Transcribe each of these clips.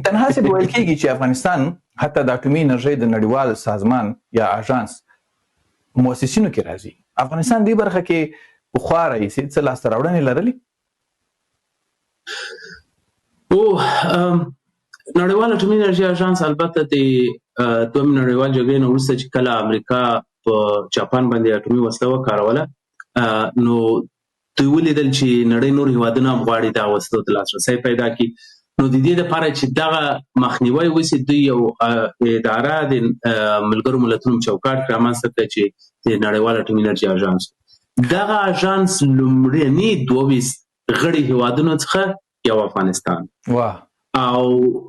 تنها څه ویل کېږي چې افغانستان حتی د اټومي انرژۍ د نړیوال سازمان یا اژانس مؤسسینو کې راځي. افغانستان دې برخه کې پخوا راهیسې څه لاسته راوړنې لرلې؟ او نړیوال اټومي انرژي اژانس البته د دویم نړیوال جګړې نه وروسته چې کله امریکا په جاپان باندې اټومي وسله وکاروله، نو دوی ولیدل چې نړۍ نور هیوادونه هم غواړي دا وسلو ته لاسرسی پیدا کړي. نو د دې لپاره چې دغه مخنیوی وشي، دوی یو اداره د ملګرو ملتونو چوکاټ کې رامنځته کړه چې د نړیوال اټومي انرژي اژانس. دغه اژانس لومړني 22 غړي هیوادونو څخه یو افغانستان. او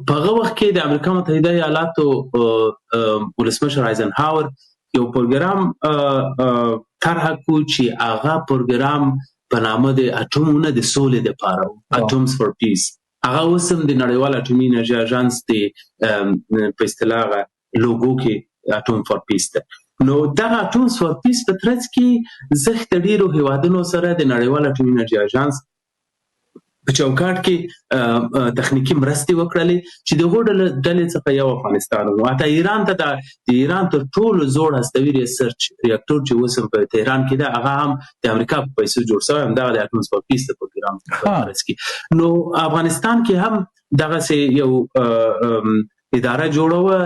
په هغه وخت کې د امریکا متحده ایالاتو ولسمشر آیزنهاور یو پروګرام طرح کو چې هغه پروګرام په نامه د اټومونه د سولې لپاره، Atoms for Peace. هغه اوس هم د نړیوال اټومي انرژي اژانس د په اصطلاح لوګو کې Atom for Peace ده. نو دغه Atoms for Peace په ترڅ کې زښت ډیرو هیوادونو سره د نړیوال اټومي انرژي اژانس په چوکاټ کې تخنیکي مرستې وکړلې چې د هغو ډلې څخه یو افغانستان و. حتی ایران ته د ایران تر ټولو زوړ هستوي research reactor چې اوس هم په تهران کې ده، هغه هم د امریکا په پیسو جوړ شوی، همدغه د Atoms for Peace د پروګرام په ترڅ کې. نو افغانستان کې هم دغسې یو اداره جوړه وه.